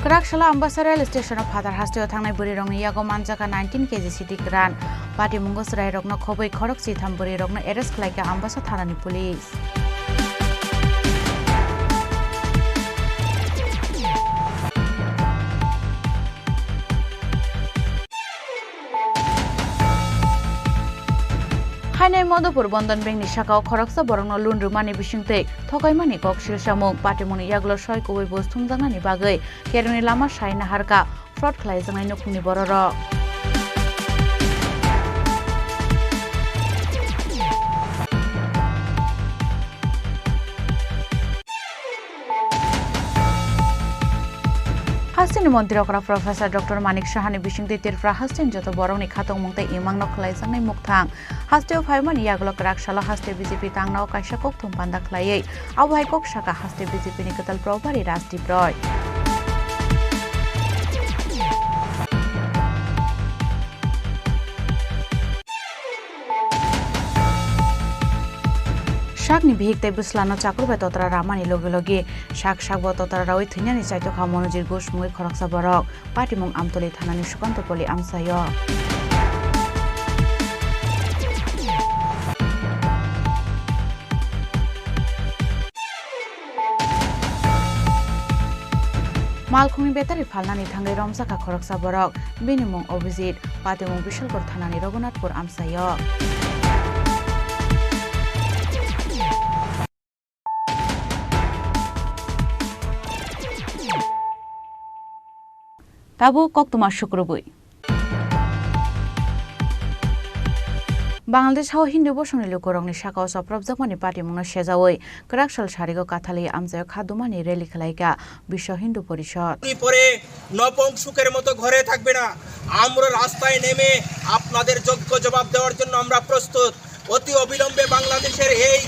Kwrak salo Ambasa rail station-o phatar hasteo thangnai bwrwirokni yago manjakha nineteen K G siti kwran. Patimungo chwrairokno khobwi khorok chitham bwrwirokno arrest khlaikha Ambasa thanani police. Hainai Madhupur Bandhan Bank ni sakao khoroksa borokno loan rwmani bisingtwi thokaimani kok silsamung, patimungni yagulo soi kubui bus thumjaknani bagwi kerongni lama sai naharkha fraud khlaijaknai nukhungni bororok. Hasteni montri okra Professor Doctor Manik Sahani bisingtwi Tripura hasteni joto borokni khatungmung tei imangno khlaijaknai mukthang. Hasteo phaimani yagulo kwrak salo haste B J P tangnao kaisa kokthum panda khlaiwi abo hai kok saka haste B J P ni kwtal probari Rajdeep Roy. Sakni bihik tei bwslano chakur bai totra ramani logi logi sak sakbo totra raui thwinani chaitokha Monojit Ghosh mungwi khoroksa borok. Patimung Amtoli thanani Sukantopoli amchaio. Malkhungni betari phalnani thangwi romjakha khoroksa borok, bini mung Obhijit, patimung Bishalgarh thanani Raghunathpur amchaio. Tabuk koktwma sukrubwi. Bangladesh hao Hindu bosongni lukurokni sakao chopropjakmani patimungno sejaui kwrak sal sarigo Kathalwi amchaio kha dumani rally khlaikha Biswa Hindu Porishod. পরে নপুংসকের মতো ঘরে থাকবে না। আমরা রাস্তায় নেমে আপনাদের যোগ্য জবাব দেওয়ার জন্য আমরা প্রস্তুত। অতি অবিলম্বে বাংলাদেশের এই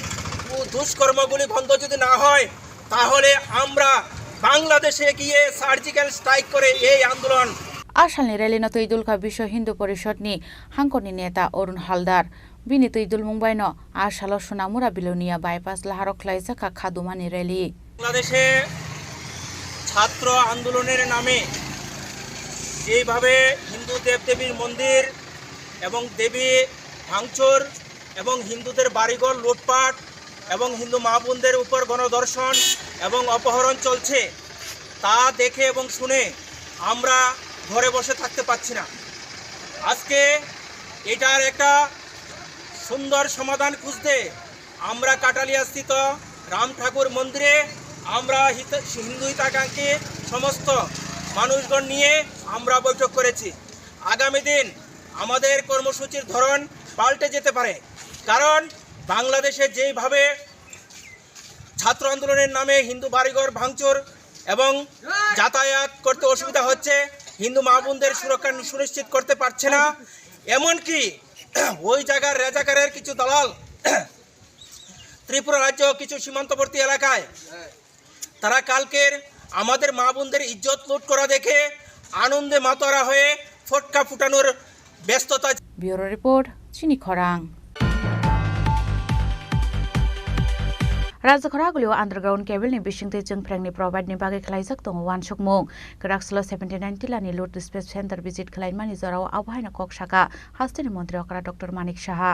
দুষ্কর্মগুলি বন্ধ যদি না হয়, তাহলে আমরা বাংলাদেশে গিয়ে সার্জিক্যাল স্ট্রাইক করে এই আন্দোলন। A salni rally no twi dulkha Biswa Hindu Porishod ni hangkorni neta Arun Haldar. Bini twi dulmung bai no a salo Sonamura Bilonia bypass laharo khlaijakha kha dumani rally. বাংলাদেশে ছাত্র আন্দোলনের নামে যেভাবে হিন্দু দেবদেবীর মন্দির এবং দেবী ভাঙচুর এবং হিন্দুদের বাড়িঘর লুটপাট এবং হিন্দু মা বোনদের উপর গণধর্ষণ এবং অপহরণ চলছে, তা দেখে এবং শুনে আমরা ঘরে বসে থাকতে পারছি না। আজকে এটার একটা সুন্দর সমাধান খুঁজতে আমরা কাটালিয়াস্থিত রাম ঠাকুর মন্দিরে আমরা হিত-, হিন্দু হিতাকাঙ্ক্ষী সমস্ত মানুষগণ নিয়ে আমরা বৈঠক করেছি। আগামী দিন আমাদের কর্মসূচির ধরন পাল্টে যেতে পারে, কারণ বাংলাদেশে যেইভাবে ছাত্র আন্দোলনের নামে হিন্দু বাড়িঘর ভাঙচুর এবং যাতায়াত করতে অসুবিধা হচ্ছে, হিন্দু মা বোনদের সুরক্ষা সুনিশ্চিত করতে পারছে না, এমনকি ওই জায়গার রাজাকারের কিছু দালাল ত্রিপুরা রাজ্য কিছু সীমান্তবর্তী এলাকায় তারা কালকের আমাদের মা বোনদের ইজ্জত লুট করা দেখে আনন্দে মাতোয়ারা হয়ে ফটকা ফুটানোর ব্যস্ততা। Bureau report, Chini Khorang. Rajakhor agulio underground cable ni bisingtwi chwngphrengni provide ni bagwi khlaijak tongo uansukmung. Kwraksalo seventy nine tila ni load dispatch center visit khlaimani jorao abo haino kok saka hasteni montri okra Doctor Manik Saha.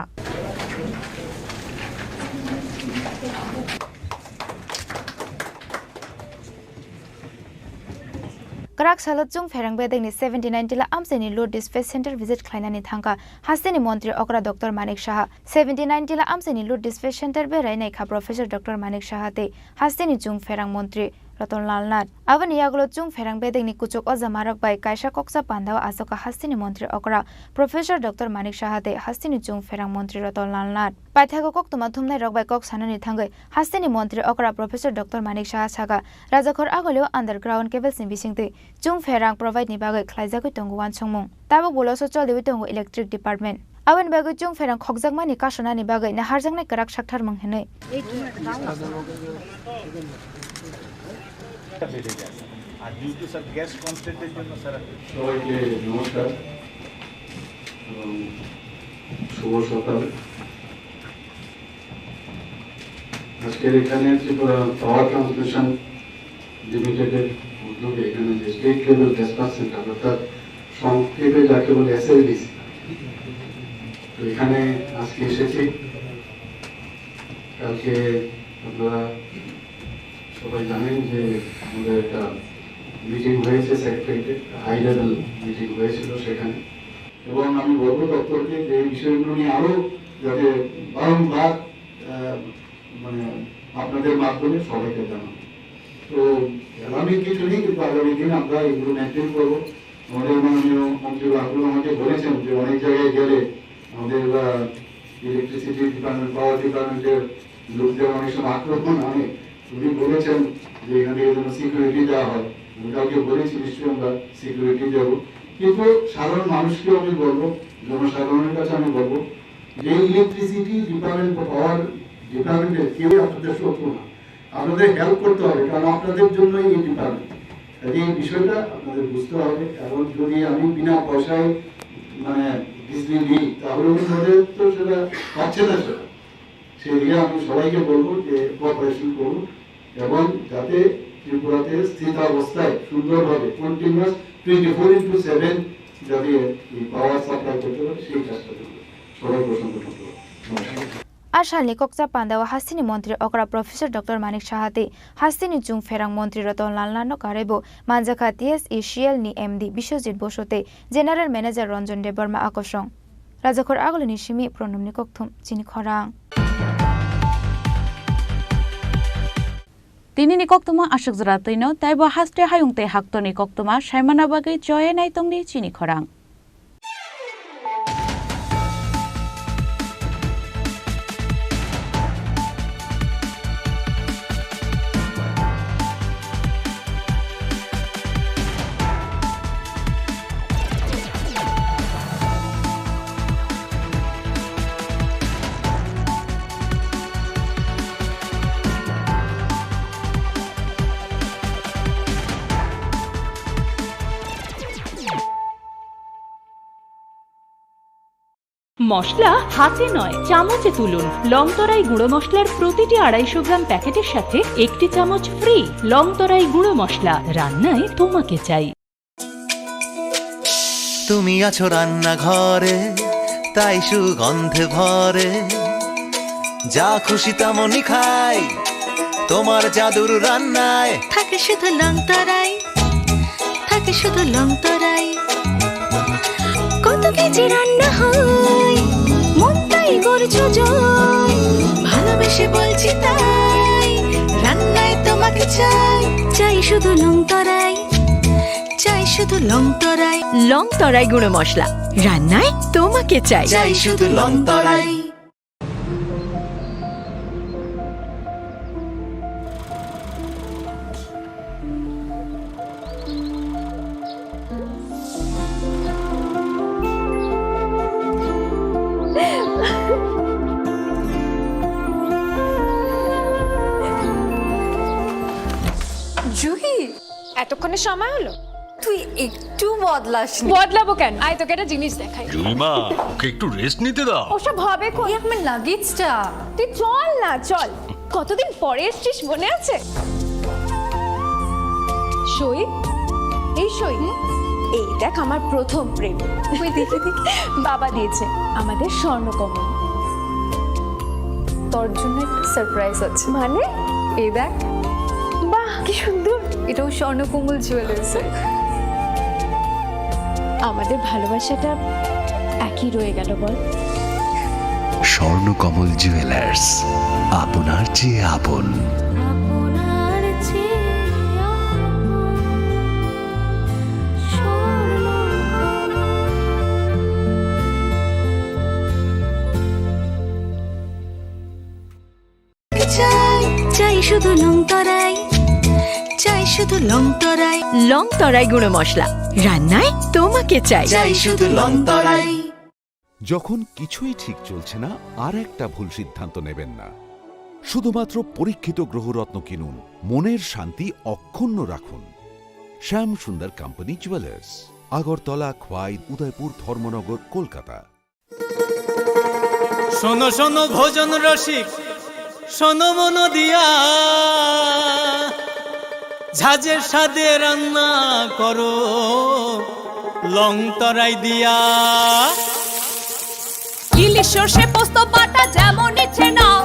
Kwrak salo chwng pherang bedekni seventy nine tila amchaini load dispatch center visit khlainani thangkha hasteni montri okra Doctor Manik Saha. Seventy nine tila amchaini load dispatch center berai naikha Professor Doctor Manik Saha tei hasteni chwng pherang montri Ratan Lal Nath. Aboni yagulo chwng pherang bedekni kuchuk ojamarok bai kaisa koksa pandao achukha hasteni montri okra Professor Doctor Manik Saha tei hasteni chwng pherang montri Ratan Lal Nath. Paithago koktwma thumnairok bai kok sanani thangwi hasteni montri okra Professor Doctor Manik Saha saka, Rajakhor agulio underground cables ni bisingtwi chwng pherang provide ni bagwi khlaijagwi tongo uansukmung. Tabuk boloso choliwi tongo electric department. Aboni bagwi chwng pherang khokjakmani kasonani bagwi naharjaknai kwrak saktharmung hinwi. আর due to sir gas কনস্ট্যান্টের জন্য sir. সবাইকে নমস্কার এবং শুভ সকাল। আজকের এখানে Tripura power transmission লিমিটেডের উদ্যোগে এখানে যে স্টেট লেভেল ডেসপ্যাচ সেন্টার, অর্থাৎ সংক্ষেপে যাকে বলে এসএলডিসি, তো এখানে আজকে এসেছি। কালকে আপনারা সবাই জানেন যে আমাদের একটা মিটিং হয়েছে সেক্রেটারিয়েটে, হাই লেভেল মিটিং হয়েছিল সেখানে। এবং আমি বলবো দপ্তরকে যে এই বিষয়গুলো নিয়ে আরো যাতে বারংবার, আহ, মানে আপনাদের মাধ্যমে সবাইকে জানানো। তো আগামী কিছু নেই, কিন্তু আগামী দিন আমরা এগুলো মেনটেন করবো। আমাদের মাননীয় মন্ত্রী রাহুল আমাকে বলেছেন যে অনেক জায়গায় গেলে আমাদের, আহ, ইলেকট্রিসিটি ডিপার্টমেন্ট, পাওয়ার ডিপার্টমেন্টের লোকদের অনেক সময় আক্রমণ হয়। উনি বলেছেন যে এখান থেকে যেন সিকিউরিটি দেওয়া হয়। আমি কাউকে বলেছি, নিশ্চয়ই আমরা সিকিউরিটি দেবো, কিন্তু সাধারণ মানুষকেও আমি বলবো, জনসাধারণের কাছে আমি বলবো যে ইলেকট্রিসিটি ডিপার্টমেন্ট বা পাওয়ার ডিপার্টমেন্টের কেউই আপনাদের শত্রু না। আপনাদের হেল্প করতে হবে, কারণ আপনাদের জন্যই এই ডিপার্টমেন্ট। কাজে এই বিষয়টা আপনাদের বুঝতে হবে। এখন যদি আমি বিনা পয়সায়, মানে, বিজলি নিই, তাহলে ওনাদের তো সেটা পাচ্ছে না সেটা। সেই দিকে আমি সবাইকে বলবো যে কোঅপারেশন করুন এবং যাতে ত্রিপুরাতে স্থিতাবস্থায় সুন্দরভাবে continuous twenty four into seven যাতে এই পাওয়ার সাপ্লাই করতে পারে, সেই চেষ্টা করবে। সবাইকে অসংখ্য ধন্যবাদ। নমস্কার। A salni kokcha pandao hasteni montri okra Professor Doctor Manik Saha tei hasteni chwng pherang montri Ratan Lal Nano karwibo manjakha T S E C L ni M D Biswajit Bosu tei General Manager Ranjan Debbarma akosong. Rajakhor Agulini simi Pranamni kokthum chini khorang. Tinini koktwma aswk jora twino, taibo haste hayung tei haktorni koktwma saimana bagwi choya naitongdi chini khorang. মশলা হাতে নয়, চামচে তুলুন। লং তরাই গুঁড়ো মশলার প্রতিটি আড়াইশো গ্রাম প্যাকেটের সাথে একটি চামচ ফ্রি। লং তরাই গুঁড়ো মশলা, রান্নায় তোমাকে চাই। তুমি আছো রান্নাঘরে, তাই সুগন্ধে ভরে। যা খুশি তেমনই খাই, তোমার জাদুর রান্নায়। থাকে শুধু লং তরাই, থাকে শুধু লং তরাই। কত কেজি রান্না হয়, মন তাই করছো জয়। ভালোবেসে বলছি তাই, রান্নায় তোমাকে চাই। চাই শুধু লং তরাই, চাই শুধু লং তরাই। লং তরাই গুঁড়ো মশলা, রান্নায় তোমাকে চাই। চাই শুধু লং তরাই। জুহি, এতক্ষণে সময় হলো? তুই একটু বদলাসনি। বদলাবো কেন? আয়, তোকে একটা জিনিস দেখাই। জুলিমা, ওকে একটু রেস্ট নিতে দাও। ওসব হবে কোন? এই আমার লাগেজটা। তুই চল না, চল। কতদিন পরে এসছিস, মনে আছে? সই, এই সই, এই দেখ আমার প্রথম প্রেম। ওই দেখি, দেখি। বাবা দিয়েছে আমাদের স্বর্ণকমল। তোর জন্য একটা সারপ্রাইজ আছে। মানে? এই দেখ। বাহ, কি সুন্দর। এটাও স্বর্ণকমল জুয়েলার্সের। আমাদের ভালোবাসাটা একই রয়ে গেল, বল? স্বর্ণকমল জুয়েলার্স, আপনার চেয়ে আপন। আপনার চেয়ে আপন। চাই, চাই শুধু লং তরাই, চাই শুধু লং তরাই। লং তরাই গুঁড়ো মশলা, রান্নায় তোমাকে চাই। চাই শুধু লং তরাই। যখন কিছুই ঠিক চলছে না, আর একটা ভুল সিদ্ধান্ত নেবেন না। শুধুমাত্র পরীক্ষিত গ্রহরত্ন কিনুন, মনের শান্তি অক্ষুণ্ণ রাখুন। শ্যাম সুন্দর কোম্পানি জুয়েলার্স, আগরতলা, খোয়াই, উদয়পুর, ধর্মনগর, কলকাতা। শোনো শোনো ভোজন রসিক, শোনো মন দিয়া। ঝাঁঝে স্বাদে রান্না করো লং তরাই দিয়া। ইলিশ সর্ষে পোস্ত বাটা যেমন ইচ্ছে নাও,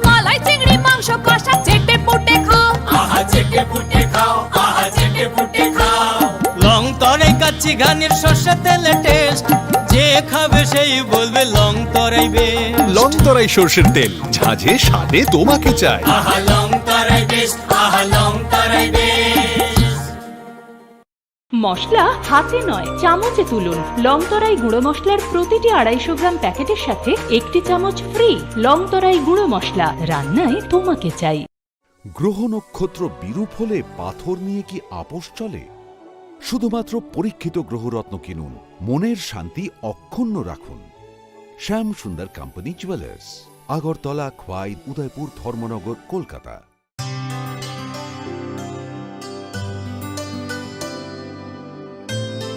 মালাই চিংড়ি মাংস কষা চেটে পুটে খাও। আহা চেটে পুটে খাও, আহা চেটে পুটে খাও। লং তরাই কাচ্চি ঘানির সর্ষে তেলে টেস্ট, যে খাবে সেই বলবে লং তরাই বেস্ট। লং তরাই সর্ষের তেল, ঝাঁঝে স্বাদে তোমাকে চাই। আহা লং তরাই বেস্ট, আহা লং তরাই বেস্ট। মশলা হাতে নয়, চামচে তুলুন। লং তরাই গুঁড়ো মশলার প্রতিটি আড়াইশো গ্রাম প্যাকেটের সাথে একটি চামচ ফ্রি। লং তরাই গুঁড়ো মশলা, রান্নায় তোমাকে চাই। গ্রহ নক্ষত্র বিরূপ হলে পাথর নিয়ে কি আপোষ চলে? শুধুমাত্র পরীক্ষিত গ্রহরত্ন কিনুন, মনের শান্তি অক্ষুণ্ণ রাখুন। Shyam Sundar company jewellers, Agartala, Khowai, Udaipur, Dharmanagar, Kolkata.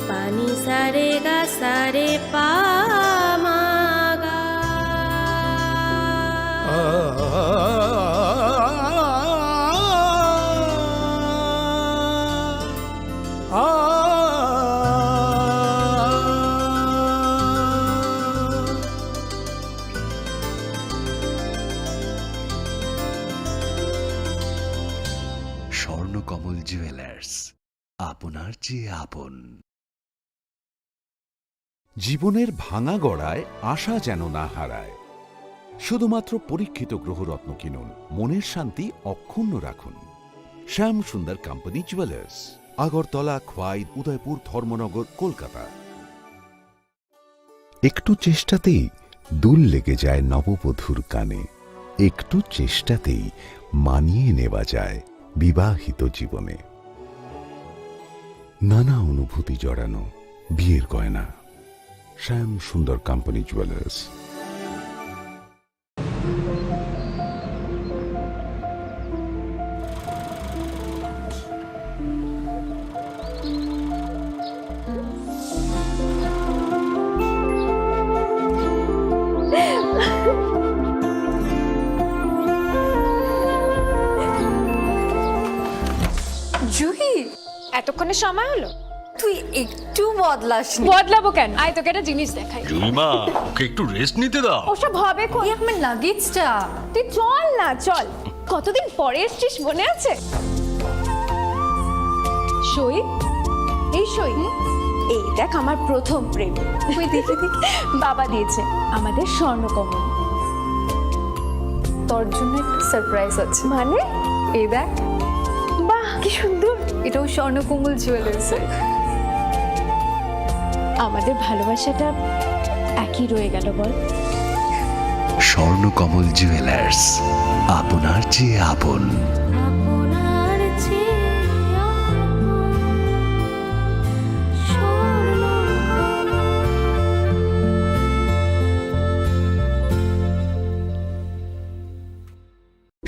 Pani sare ga sare pa ma ga. Swarnakamal jewellers, আপনার চেয়ে আপন। জীবনের ভাঙা গড়ায় আশা যেন না হারায়। শুধুমাত্র পরীক্ষিত গ্রহরত্ন কিনুন, মনের শান্তি অক্ষুণ্ণ রাখুন। শ্যাম সুন্দর কোম্পানি জুয়েলার্স, আগরতলা, খোয়াই, উদয়পুর, ধর্মনগর, কলকাতা। একটু চেষ্টাতেই দুল লেগে যায় নববধূর কানে, একটু চেষ্টাতেই মানিয়ে নেওয়া যায় বিবাহিত জীবনে। নানা অনুভূতি জড়ানো বিয়ের গয়না। শ্যাম সুন্দর কোম্পানি জুয়েলার্স। জুহি, এতক্ষণে সময় হলো? তুই একটু বদলাসনি। বদলাবো কেন? আয়, তোকে একটা জিনিস দেখাই। জুইমা, ওকে একটু রেস্ট নিতে দাও। ওসব হবে কই? এই আমার লাগেজটা। তুই চল না, চল। কতদিন পরে এসছিস, মনে আছে? সই, এই সই, এই দেখ আমার প্রথম প্রেম। তুই দেখে দেখে বাবা দিয়েছে আমাদের স্বর্ণকমল। তোর জন্য একটা সারপ্রাইজ আছে। মানে? এই দেখ। বাহ, কি সুন্দর। এটাও স্বর্ণকমল জুয়েলার্সের। আমাদের ভালোবাসাটা একই রয়ে গেল, বল? স্বর্ণকমল জুয়েলার্স, আপনার চেয়ে আপন। আপনার চেয়ে আপন।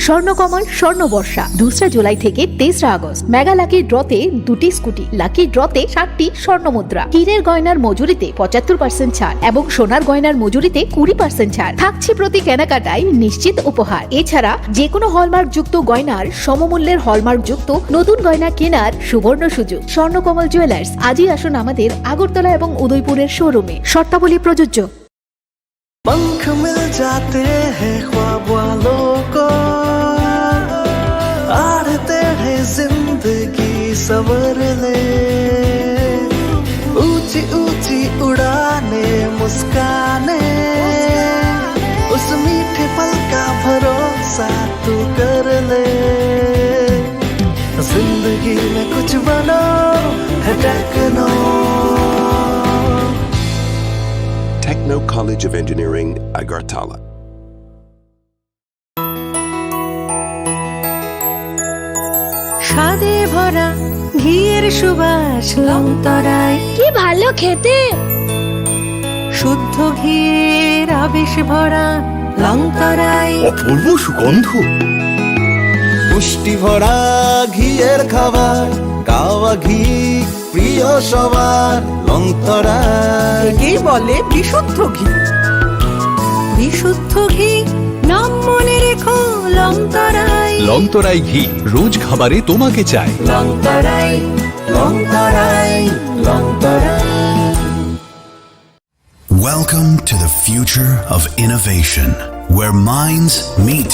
স্বর্ণকমল স্বর্ণবর্ষা, দোসরা জুলাই থেকে তেসরা আগস্ট। মেগা লাকি ড্রতে দুটি স্কুটি, লাকি ড্রতে সাতটি স্বর্ণ মুদ্রা, হীরের গয়নার মজুরিতে পঁচাত্তর পার্সেন্ট ছাড় এবং সোনার গয়নার মজুরিতে কুড়ি পার্সেন্ট ছাড় থাকছে প্রতি কেনাকাটায় নিশ্চিত উপহার। এছাড়া যে কোনো হলমার্কযুক্ত গয়নার সমমূল্যের হলমার্কযুক্ত নতুন গয়না কেনার সুবর্ণ সুযোগ। স্বর্ণকমল জুয়েলার্স, আজই আসুন আমাদের আগরতলা এবং উদয়পুরের শোরুমে। শর্তাবলী প্রযোজ্য। पंख मिल जाते हैं ख्वाब वालों को, आड़ते हैं जिंदगी संवरने। ऊंची ऊंची उड़ाने, मुस्काने, उस मीठे पल का भरोसा तू कर ले। जिंदगी में कुछ बनो है techno. Techno College of Engineering, Agartala. স্বাদে ভরা ঘিয়ের সুবাস লংতরাই। কি ভালো খেতে! শুদ্ধ ঘিয়ের আবেশ ভরা লংতরাই। অপূর্ব সুগন্ধ। পুষ্টি ভরা ঘিয়ের খাবার, গাওয়া ঘি প্রিয় সবার লংতরাই। একেই বলে বিশুদ্ধ ঘি। বিশুদ্ধ ঘি নাম মনে রেখো। Longtorai. Longtorai ঘি, রোজ খাবারে তোমাকে চাই। Longtorai, Longtorai, Longtorai. Welcome to the future of innovation, where minds meet